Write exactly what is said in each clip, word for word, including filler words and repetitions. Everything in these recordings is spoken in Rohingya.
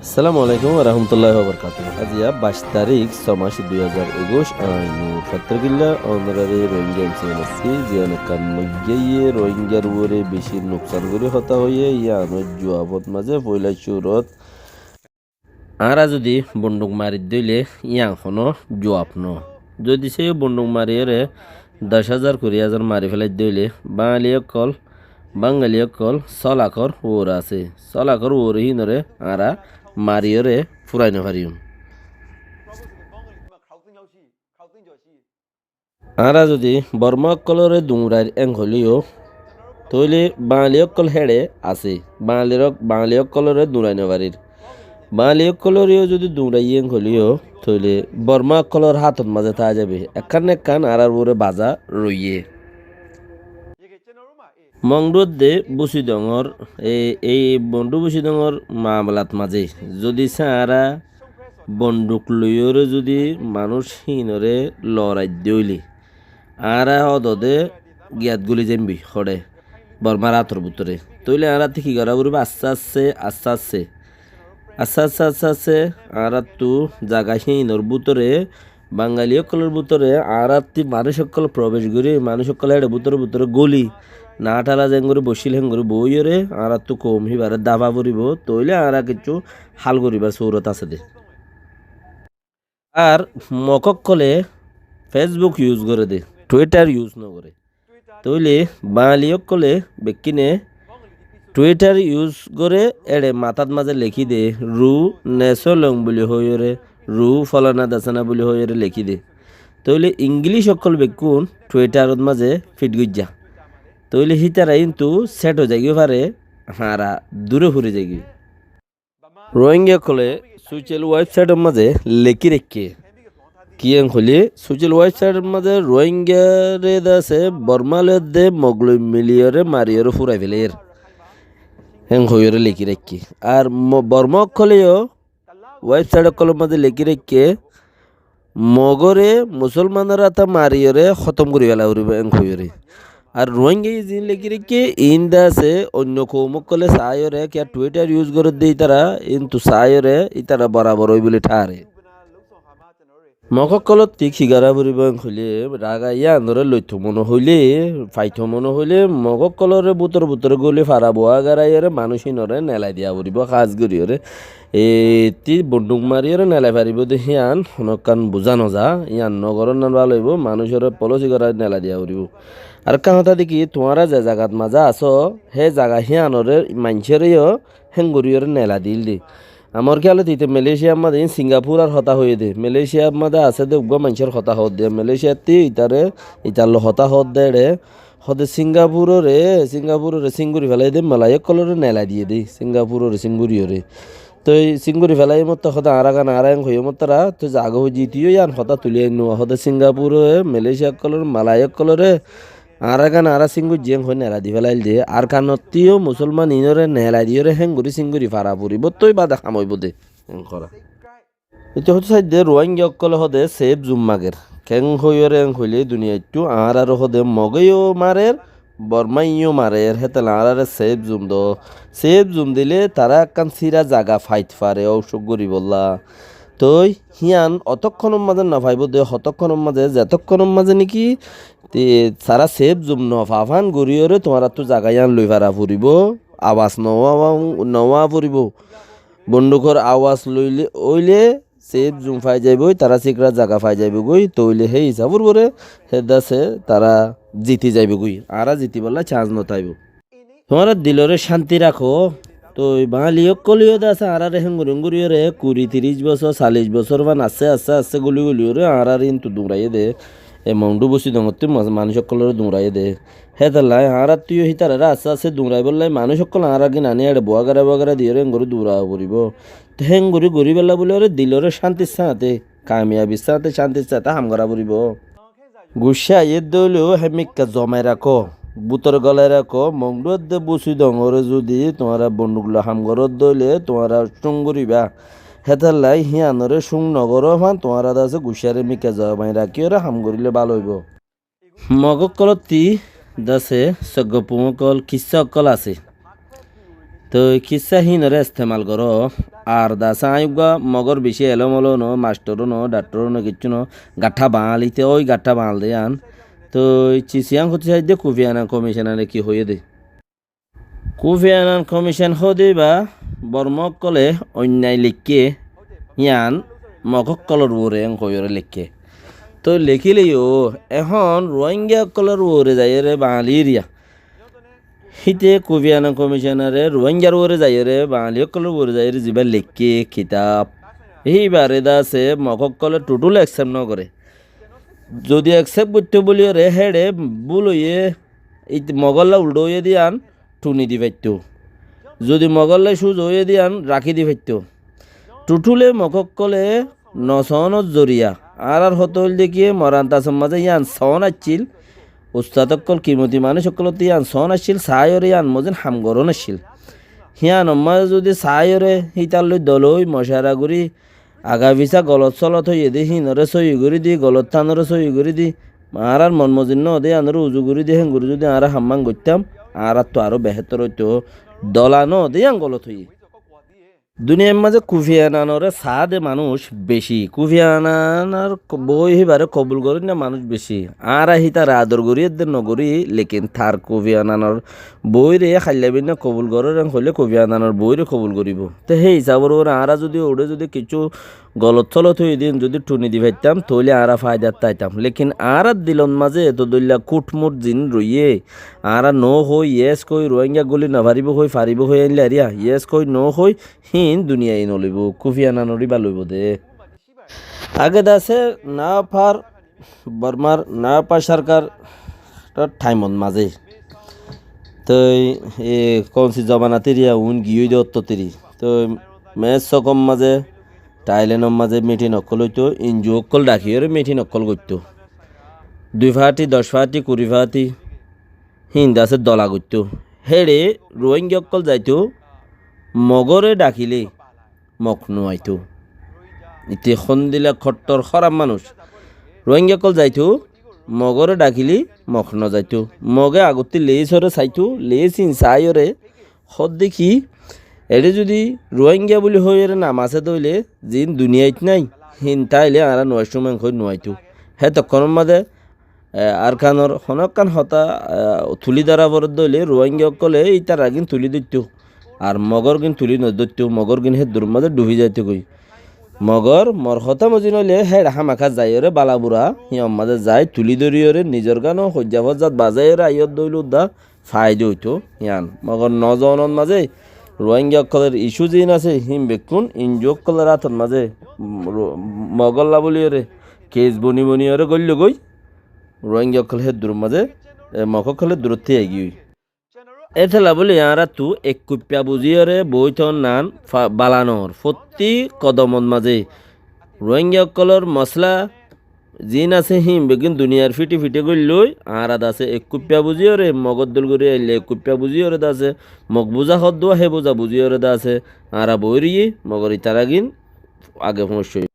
Assalamu alaikum warahmatulláhi wabarakátuhu. Aijja baic tarík, só mac, dui házar ekuic, añí Nur Fattarkilla, onorari Rohingya M C N S P, ziyán ekkán moggiyé Rohingyar uore beci nuksan gorí hotá hoiyé, yíanor juabot mazé foila curot añára zodi bonduk mari dóile yían honó juab no. Zodi sé bonduk mariyóre doc házar, kuri házar mari félai dóile Bangali ókkol, Bangali ókkol só lakór uore asé. Só lakór uore híinoré añára mariyóre furai no fariyum. Añára zodi Borma ókkolóre duñrair en hoilé yó, tóile Bangali ókkol héçe asé. Bangali ók-, Bangali ókkolóre duñrai no farir. Bangali ókkolóre yó zodi duñraiyé en hoilé yó, tóile Borma ókkolór hátot mazé táa zaibo. Ekkán na ekkán añárar uore baza roiyé. Mongdu edde Busidongor, e, ei Mongdu Busidongor maamalat mazé zodi sá añára bonduk loiyóre zodi manúic híinoré lorai dóile, añára hódode giyat guli zaiyum boi, hoçé, Bormar átor bútore. Tóile añárattú ki gorá foribó? Asté asté, asté asté, asté asté, asté asté añárattú zaga híinor bútore Bangali ókkolór bútore añárattú manúic ókkol probec gorí, manúic ókkol héçe bútore bútore góli, naáthala zeéngorí boccíl héngorí boóiyoré añárattú koum híbaré dáfa foribó, tóile añára kessú hál goríbar surot asé dé. Ar Mog ókkolé Facebook use goré dé, Twitter use no goré. Tóile Bangali ókkolé bekkíne Twitter use goré, éçe matát mazé lekí de, Ru Nesolong buli hoiyóre, Ru folana dasana buli hoiyóre lekí de. Tóile Ingilíc ókkol bekkún Twitterot mazé fit goijjá. Tóile hítara kintu set ói zaigói fare, añára dure furi zaigói. Rohingya ókkolé social website or mazé lekí raikké. Kiyén hoilé social website or mazé Rohingyaré de asé Borma loi edde Mog loi miliyóre mariyóre furai félaiyér, héen hoiyóre lekí raikké. Ar Mo-, Borma ókkolé yó website ókkolór mazé lekí raikké, Mogoré Musolmanor áte mariyóre hótom gorí féla foribó, héen hoiyóre. Ar Rohingya ye ziín lekí raikké, iín de asé oinno koum ókkolé saáiyoré, kiyá Twitter use gorédde ítara, iíntu saáiyoré ítara borabor ói buli tháre. Mog ókkolótti ki gorá foribó héen hoilé, raga yíanoré loitó mone hoilé, faitó mone hoilé, Mog ókkolóre bútore bútore góli fara buá garaiyóre manúic híinoré nelai diya foribó, hás goríyoré. Ettí bonduk mariyóre nelai faribó dé hían honókkan buzá nozá, yían nogorónnan bála óibo, manúicoré polósi gorá nelai diya foribó. Arekkán hotá dé ki, tuáñra ze zagat mazé asó, hé zaga híanoré maincóre yó héen goríyoré nelai diyíl dé. Amor kéyalot ite Malaysiar mazé, iín Singapuror hotá hoiyé dé, Malaysiar mazé asé dé uggúa maincór hotá hoódde, Malaysiattí itaré, itar loi hotá hoódde éçe, hóde Singapuroré, Singapuroré sín gorí félaiyé dé, Malai ókkolóre nelai diyé dé, Singapuroré sín goríyoré. Toi sín gorí félaiyé mottá hóde añára gán añára héen hoiyé mottára, toi zaga hoi zitiyó yían hotá tulí ainnúa, hóde Singapuroré, Malaysia ókkolóre, Malai ókkolóre, añára gán añára sín goijjí héen hoi nelai di félaiyél dé, Arkanottíyo Musolman iínoré nelai diyoré héen gorí sín gorí fara foribó, toi bade ham óibo dé, héen gorá. Ite hoitó saidde Rohingya ókkolé hóde safe zone mager. Keén hoiyóre en hoilé duniyaittú añáráre hóde Mogéyo marer, Bormáyo marer, hétolla añáráre safe zone do. Safe zone dilé tará ekkán síra zaga fait fare óusuk goríbolla. Toi hían otókkonor mazé nofaibó dé, hotókkonor mazé, zetókkonor mazé néki te-, tará safe zone nofafán goríyoré tuáñrattú zaga yían loi fara foribó, awas noóa, noóa foribó. Bondukor awas loile, óile safe zone fai zaibói, tará síkra zaga fai zaibói, tóile hé hisábor uore hé dase tará ziti zaibói, añára zitibolla chance notáibo. Tuáñra diloré cánti rakó, toi Bangali ókkolé yó dase añáráre héngorí héngoríyoré kuri tiríc bosór, callic bosór fán asté asté asté goli goliyoré añáráre kintu duñraiyé dé, e Mongdu Busidongottú ma-, manúic ókkolóre duñraiyé dé. Hétolla añárattú yó hítararé asté asté duñraibolla manúic ókkol añára gín aní eçe buagara buagara diyoré héngorí duñraiba foribó. Te héngorí goríbolla bóliyoré diloré cántir sáñte, kamiyabir sáñte, cántir sáñte ham gorá foribó. Guccá aiyédde óileyo hémikka zomai rakó, bútore golai rakó, Mongdu edde Busidongoré zudi tuáñra bonduk loi ham goródde óile tuáñra cúng goríba. Hétolla híanoré cúng nogoró fán tuáñra dase guccáre hémikka zomai rakíyoré ham goríle bála óibo. Mog ókkolótti dase soggopung ókkol, kissá ókkol asé. Toi kissá híinoré estemal goró. Ar dase aññí uggúa Mogór bicí elóm ólou noó, masthor ó noó, dhakthor ó noó, kiccú noó, gaththá bañal, íte ói gaththá bañal de yían. Toi cis yían hoitó saidde Kufi Anan Komicónare ki hoiyé dé. Kufi Anan Komicón hoóde íba Bormá ókkolé oinnai leikké, yían Mog ókkolór uore en hoiyóre leikké. Toi lekíle yó ehón Ruáinga ókkolór uore zaiyóre bañalí eriya. Híte Kufi Anan Komicónare Ruáingar uore zaiyóre, bañalí ókkolór uore zaiyóre zibá leikké kitab, híbare dase Mog ókkolé thuthúl eksep nógoré. Zodi eksep goittó bóliyoré héçe búl óiye, Mogólla uldhá óiye de yían thuni di faittó. Zodi Mogólla cúza óiye de yían rakí di faittó. Thuthúle Mog ókkolé nosoónor zoriya. Añárár hotá óilde ki, Moran Tasor mazé yían soón accíl, ustad ókkol, kimoti manúic ókkolóttu yían soón accíl, saáiyoré yían mozin ham gorón accíl. Híanor mazé zodi saáiyoré hítar loi dol ói mocára gorí, aga fisá golot sólot óiye dé híinoré sóiyi gorí di, golot tánoré sóiyi gorí di, añárár mon mozin nóode yíanoré uzu gorí di, héngorí zodi añára hammán goittám, añáráttu aró behétor óito. Dola nóode yían golot óiye. Duniyair mazé Kufi Ananoré saá de manúic bicí. Kufi Ananor ko-, boói híbaré kobul goróinna manúic bicí. Añára hítare ador gorí edde nogorí, lekin tar Kufi Ananor boóire háilla bínna kobul gorór en hoilé Kufi Ananor boóire kobul goríbou. Te hé hisábor uore añára zodi uçé zodi kissú golot sólot óiye de yían zodi thuni di faittám, tóile añára faidat táitam. Lekin añárár dilot mazé eto dóilla kúthmút zin roiyé, añára noó hoi, yes hoi, Ruáinga gúli nofaribóu hoi, faribóu hoi, éilla eriya, yes hoi, noó hoi, híin duniyai noloibóu, Kufi Ananor íba loibóu de. Age dase Napar, Bormar Napar sorkaror thaimot mazé. Toi e kounsi zobanat eriya uin giyói de ottót eri. Toi Mec Sokor mazé, Thailenor mazé mitin ókkol óito, inju ókkol dhakiyóre mitin ókkol goittó. Dui fati, doc fati, kuri fati, híin dase dola goittó. Héçe Ruáinga ókkol zaito, Mogóre dhakilé Mog nuaitó. Ite hondila kottor hóraf manúic. Ruáinga ókkol zaito, Mogóre dhakilé Mog nozaito. Moge agottí leésoré saito, leés híin saáiyoré hoódde ki, eçé zodi Ruáinga buli hoiyóre nam asé dóile, ziín duniyait nái, híin táile añára nuaiccúm en hoi nuaitó. Hétokkónor mazé e, Arkanor honókkan hotá, e, tulí dóra foredde óile Ruáinga ókkolé ítarargín tulí dóitto. Ar Mogórgín tulí nodóitto, Mogórgín hé duror mazé dhufí zaitogói. Mogór mor hotá mozin óile héçe hámaka zaiyóre bala bura, híyan mazé zai tulí dóriyoré nizor gánot hoijja fózzat bazaiyóre aiyódde óile uddá faida óito. Híyan Mogór nozonot mazé Ruáinga ókkolór icú ziín asé, híin bekkún inju ókkolór átot mazé, mm, Ru-, Mogólla bóliyoré kes boni boniyoré góillogói. Ruáinga ókkol hé duror mazé, e, Mog ókkol hé durótti aigiyói. Étella bóli añáráttu ek kuippa buzíyoré boóiton nan fa-, bala noór. Fottí kodomot mazé Ruáinga ókkolór mosóla ziín asé híin beggín duniyair fíṭe fíṭe goillói, añára dase ek kuippa buzíyoré, Mogór dol gorí ailla ek kuippa buzíyoré dase, Mog buzá hoddúa hé buzá buzíyoré dase, añára boói roiyí, Mogór itaragín age foóñiccói.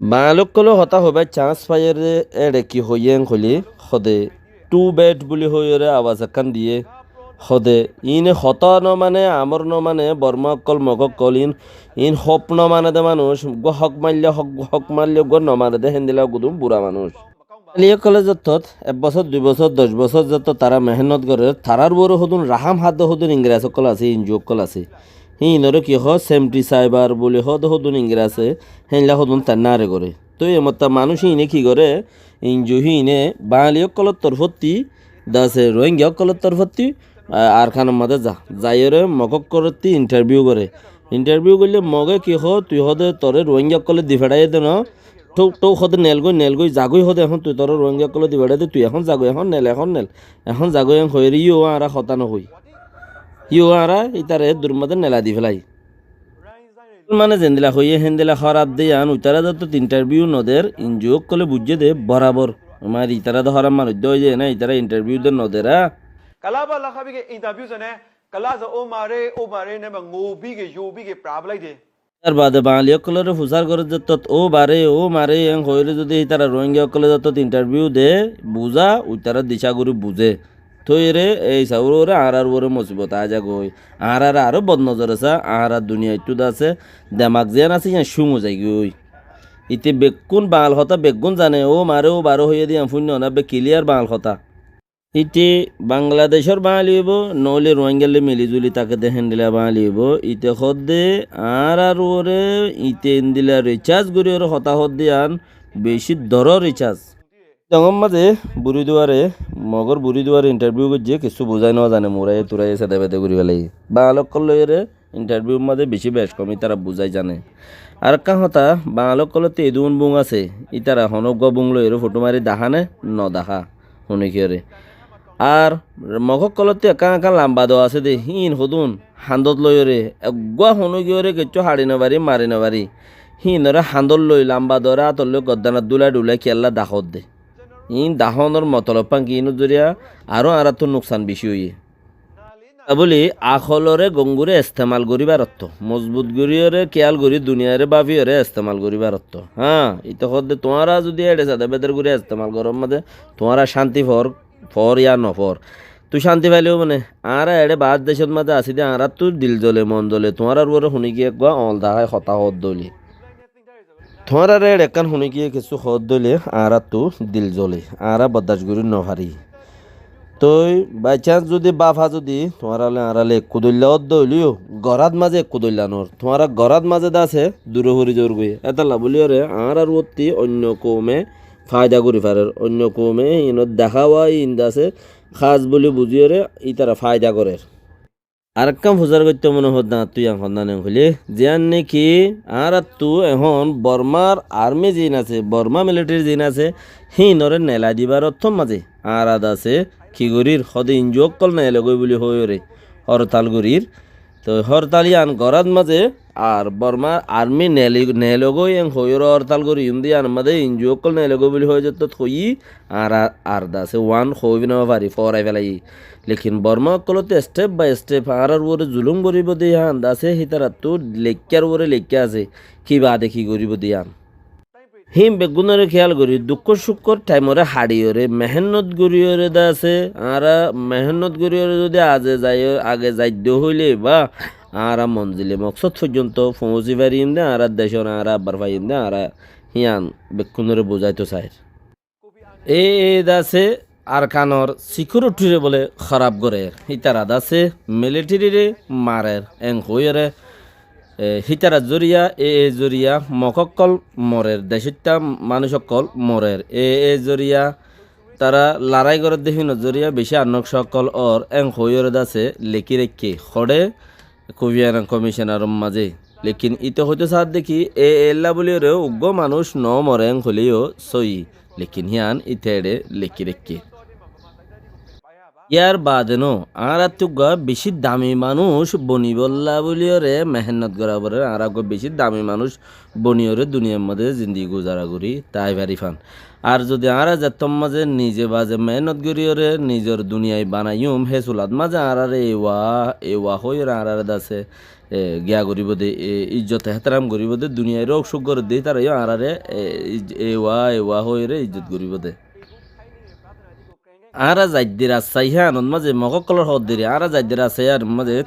Bañal ókkolé hotá hoibár cañs faiyére éçe ki hoiyé en hoilé, hode, "Too bad" buli hoiyóre abas ekkán diyé, hode, iíne hotá nomane, amor nomane, Bormá ókkol, Mog ókkol, iín, iín hóp nomane de manúic, uggúa hók maille, hók, hók maille uggúa nomane de, héndila uggúa dun bura manúic. Bañali ókkolé zottót ek bosór, dui bosór, doc bosór zottót tará mehénnot gorér, tarár uore hodún rahám hadde hodún Ingras ókkol asé, inju ókkol asé. Híinoré ki hoó, semti saibar buli hoó de hodún Ingrase, héinla hodún tainnare goré. Toi emotta manúic híine ki goré, inju híine Bañali ókkolór torfótti, dase Rohingya ókkolór torfótti, a-, Arkanor mazé za. Zaiyóre Mog ókkolótti intarviu goré. Intarviu goillé Moge ki hoó, tui hoó de toré Rohingya ókkolé di feçáiye de noó, Tóu, tóu, hóde nelgói, nelgói, zagói hóde, ehón tui toré Rohingya ókkolé di beçái de, tui ehón zagói, ehón nel, ehón nel, ehón zagói, en hoiyóre yío añára hotá nohoi. Yío añára ítare dur mazé nela di félai. Mane zendila hoiyé héndila hóraf de yián, uitará de tót intarviu noder, inju ókkolé buijjé de borabor. Mane ítara de hóraf manúic de óiye ná, ítara intarviu de noder, a. Kalaba lahábige intarviu zane, kalaza ó mare, ó mare, neba ngóbige, yóbige, prablai de. Yar bade Bañali ókkolóre fusár goré zettót, "Ó bare, ó mare," en hoiyóre zodi ítara Rohingya ókkolé zettót intarviu de, buzá, uitará dicá gorí buzé. Tói ere ei saurore añárar uore mosibot aái zagói. Añárare aró bodnozore sa, añárar duniyaittú de asé, demak ziyán asé, yían cúñu zaigói. Ite bekkún Bañal hotá bekkún zane, óu mare óu bare hoiyé de yían fúinno na, be kilíyar Bañal hotá. Ite Bangladecór Bañali óibo, noóile Ruáingalloi mili zuli táke de héndilla Bañali óibo. Ite hoódde añárar uore ite endilla ricás goríyore hotá hoódde yían bicí doró ricás. Dongor mazé burí duare, mogór burí duare intarviú goijjé, kissú buzái nozane, muráiye turáiye sede bede gorí félaiye. Bañal ókkol loiyóre intarviúr mazé bicí bec kom ítara buzái zane. Arekkán hotá, Bañal ókkolótte edún bung asé, ítara honó uggúa bung loiyóre fotó mari dahá né, nodahá, honikiyóre. Ar Mog ókkolótte ekkán ekkán lamba doo asé dé, híin hodún handót loiyóre, eggúa honókiyóre kessú haçi nofarí, mari nofarí. Híinoré handót loi, lamba dooré átot loi, goddánat dúlai dhulai kiyólla dahódde. Iín dahónor motolob fán ki? Iínor zoriya aró añáráttu nuksan bicí óiye. Bóli akoloré gom gorí estemal goríbar ottó, mozbut goríyoré, kiyál gorí duniyairé báfiyoré estemal goríbar ottó. Hañ, íte hoódde tuáñra zudi éçe sede beder gorí estemal gorór mazé tuáñra cánti foór, foór yá nofoór. Tui cánti faile óibo né? Añára eçé baár decót mazé así dé, añáráttu dil zole, mon zole, tuáñrar uore huníkiye eggúa oñl dahái hotá hoódde óile. Tuáñráre eçe ekkán huníkiye kessú hoódde óile añáráttu dil zole, añára boddac gorí nofarí. Toi báicañs zudi báfa zudi tuáñrále añárále ekku dóilla ódde óileyó, gorát mazé ekku dóilla noór. Tuáñra gorát mazé de asé, duré fori zoórgoi. Étalla bóliyoré añárar uottí oinno koume faida gorí farer. Oinno koume iínot deháwa iín de asé, hás bóli buzíyoré ítara faida gorér. Arekkán fusár goittó mone hoódde añáttu yían honnán hoilé, ziyán néki añáráttu ehón Bormár armi ziín asé, Bormá militeri ziín asé, híinoré nelai dibar ottór mazé añára de asé ki gorír, hóde inju ókkol neelogói bóli hoóiyoré hortal gorír. Toi hortal yían gorát mazé ar Bormár armi neeli-, neelogói en hoóiyoré hortal goríyum de yíanor mazé inju ókkol neelogói bóli hoói zettót hoiyí, añára ar de asé uán hoói nofarí, foorai félaiyi. Lekin Bormá ókkolótte step bai step añárar uore zulúm goríbou de yían de asé, hítarattú leikkár uore leikká asé, ki baade ki goríbou de yían. Híin beggúnoré kiyál gorí, dukkó cúkkor thaimoré haçiyoré, mehénnot goríyoré de asé, añára mehénnot goríyoré zudi aze zai-, age zaidde hoilé ba, añára monzile moksód foijjonto foóñsi fariyum de, añára decór añára abbar faiyum de, añára hían beggúnoré buzáito sair. E, e de asé Arkanor sikuritiré bóle hóraf gorér. Ítara de asé militerire marer. Eng hoiyóre, e, hítarar zoriya, e, e zoriya Mog ókkol morer, decóitta manúic ókkol morer. E, e zoriya tará larái gorédde híinor zoriya bicí annókca ókkol ór. Eng hoiyóre de asé lekí raikké. Hoçé Kofi Annan komishonoror mazé. Lekin íte hoitó saádde ki, e ella bóliyoré uggúa manúic no more en hoileyó sóiyi. Lekin hían íte eçé lekí raikké. Yár baade no, añáráttu uggúa bicí dami manúic bonibólla bóliyoré mehénnot gorá forer, añára uggúa bicí dami manúic boniyoré duniyair mazé zindigi guzara gorí tái fari fán. Ar zudi añára zettór mazé nize baze mehénnot goríyoré nizor duniyai banaiyúm, hé sulat mazé añáráre eiwa, eiwa hoiyóre añáráre de asé, e, giya goríbou de, e, ijjot ehteram goríbou de, duniyairé óuk cúk gorédde, ítarayó añáráre, e, ij-, eiwa, eiwa hoiyóre ijjot goríbou de. Añára zaidde rasta híanot mazé, Mog ókkolór hoódde ré, añára zaidde rasta híanot mazé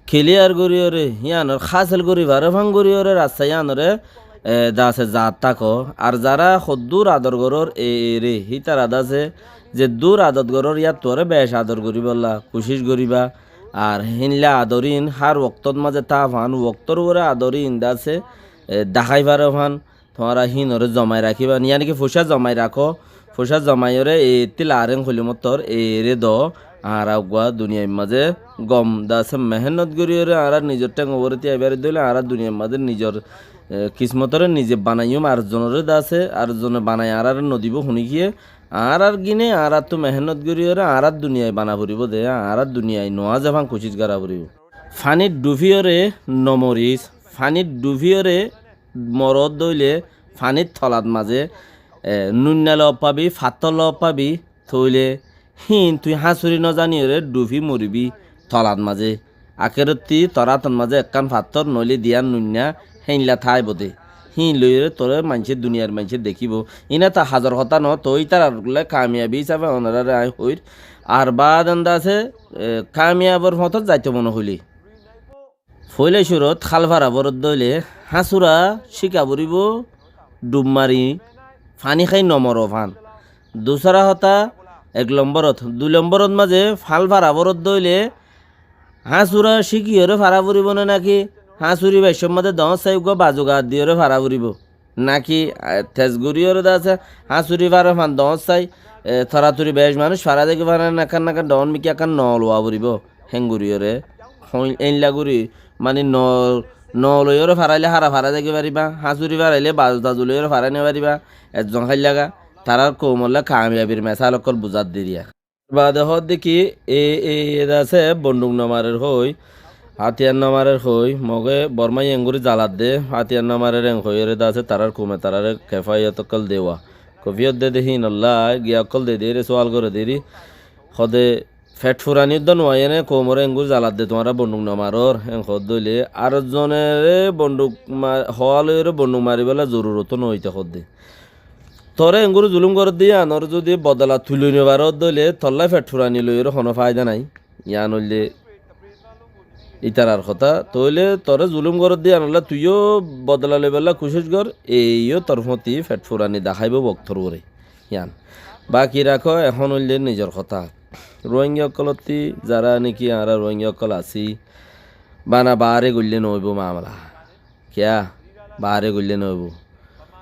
kilíyar goríyoré, híanor hásel gorí fare fán goríyoré rasta híanoré, e, de asé zaat táko. Ar zará hoddúr ador gorór e, e ré, hítara de asé zeddúr ador gorór yáttuaré bec ador goríbolla kucíc goríba. Ar híinlla adorín hár woktót mazé táa fán, woktór uore adorín de asé, e, dahái fare fán. Tuáñra híinoré zomai rakíba, yáni ki foicá zomai rakó, foicá zomaiyoré e ettí laarén hoilimóttor e eré do, añára uggúa duniyair mazé gom de asé mehénnot goríyoré añára nizor théng uore tíai fari dóile añára duniyair mazé nizor, e, kismotoré nize banaiyúm, ar zonoré de asé, ar zone banai añáráre nodibóu huníkiye, añárár gíne añáráttu mehénnot goríyoré añárár duniyai bana foribóu de, añárár duniyai noóa zefán kucíc gorá foribóu. Fanít dhufíyoré nomoris, fanít dhufíyoré moródde óile fanít tolat mazé, e, nuinna loóp fabi, fattór loóp fabi, tóile híin tui háñsuri nozaníyoré dhufí moribí tolat mazé. Akérottí tor átot mazé ekkán fattór noóile diyán nuinna héinla táaibou de. Híin loiyóre toré maincé, duniyair maincé dekíbou. Iín éta hazor hotá noó, toóu ítarar kamiyabí hísafe onoráre aññí hoóir. Ar baade de asé, e, kamiyabor foñtot zaito mone hoilé. Foila curut hál fara foredde óile háñsura cíka foribó, dub mari faní hái no moro fán. Dusára hotá ek lomborot, dui lomborot mazé hál fara foredde óile háñsura cíkiyóre fara foribó né náki háñsuri baiccór mazé doóñr sai uggúa bazu gaat diyóre fara foribó? Náki, e, tez goríyoré de asé, háñsuri fare fán doóñr sai, e, toratori bec manúic fara degi fare né, ekkán né ekkán dhoóñr mikká ekkán no lowa foribó. Héen goríyoré, hoin-, éilla gorí, mani no, no loiyóre farailé hára fara degi faribá, háñsuri farailé bazu tazu loiyóre farai no faribá, ezzon háillaga, tarár koumolla kamiyabir mesal ókkol buzát diriya. Baade hoódde ki, e, e, e de asé bonduk no marer hoói, hátiyar no marer hoói, Moge Bormá ye engorí zaladde, hátiyar no marer en hoiyóre de asé tarár koume taráre kefáiyot ókkol dewa. Kofiyot de de híinolla giya ókkol de de ére sual gore deri, hode fet furani udda nuaiyé né koumoré engorí zaladde tuáñra bonduk no maror, en hoódde óile, ar zonere bonduk ma-, hoóa loiyóre bonduk maribólla zorurot no óite hoódde. Toré engorí zulúm gorédde yíanor zudi bodola tui loi no faródde óile tollá fet furani loiyóre honó faida nái. Yían óilde ítarar hotá. Tóile toré zulúm gorédde yíanolla tuiyó bodola loibolla kucíc gor, eiyó tor fúañti fet furani daháibo boktor uore. Yían. Baki rakó, ehón óilde nizor hotá. Ruáingga ókkolótti zará néki añára Ruáingga ókkol así, bana baáre goillé noóibo mamela. Kiyá? Baáre goillé noóibo.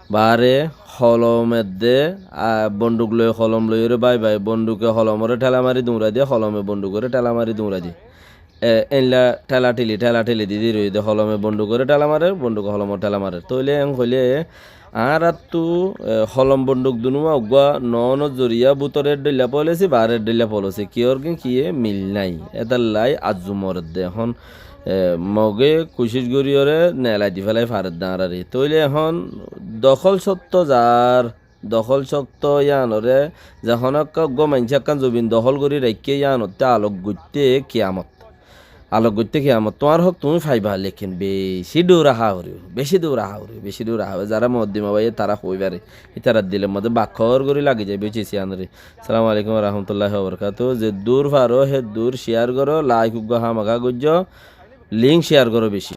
Baáre holom edde, a, bonduk loi holom loiyóre bái bái, bonduke holomoré théla mari duñrai de, holome bondukoré théla mari duñrai de. E, éilla théla théli, théla théli di di roiyé de, holome bondukoré théla marer, bonduke holomoré théla marer. Tóile en hoilé añáráttu, e, holom bonduk dunúa uggúa noónor zoriya bútore dhóilla foóilesi, baáre dhóilla foóilesi. Kiyór gín kiyé mil nái. Étallai azzu moredde. Ehón e, Moge kucíc goríyoré neelai di félai faredde añáráre. Tóile ehón dohól cókto zar, dohól cókto yíanoré, ze honó ekká uggúa maincé ekkán zobin dohól gorí raikké yíanottú alok goitté kiyamot. Alok goitté kiyamot. Tuáñr hók tuñí faiba, lekin bicí dhoura háa foribó, bicí dhoura háa foribó, bicí dhoura háa foribó. Zará mukoddima báiye tará hoói fare, ítarar dilor mazé bakkór gorí lagi zaibói cis yíanoré. Assalamu alaikum wa rahmatullahi wa barakatuhu. Ze dur faro, hé dur share goró, like uggúa hámaká goijjó. Link share goró beci.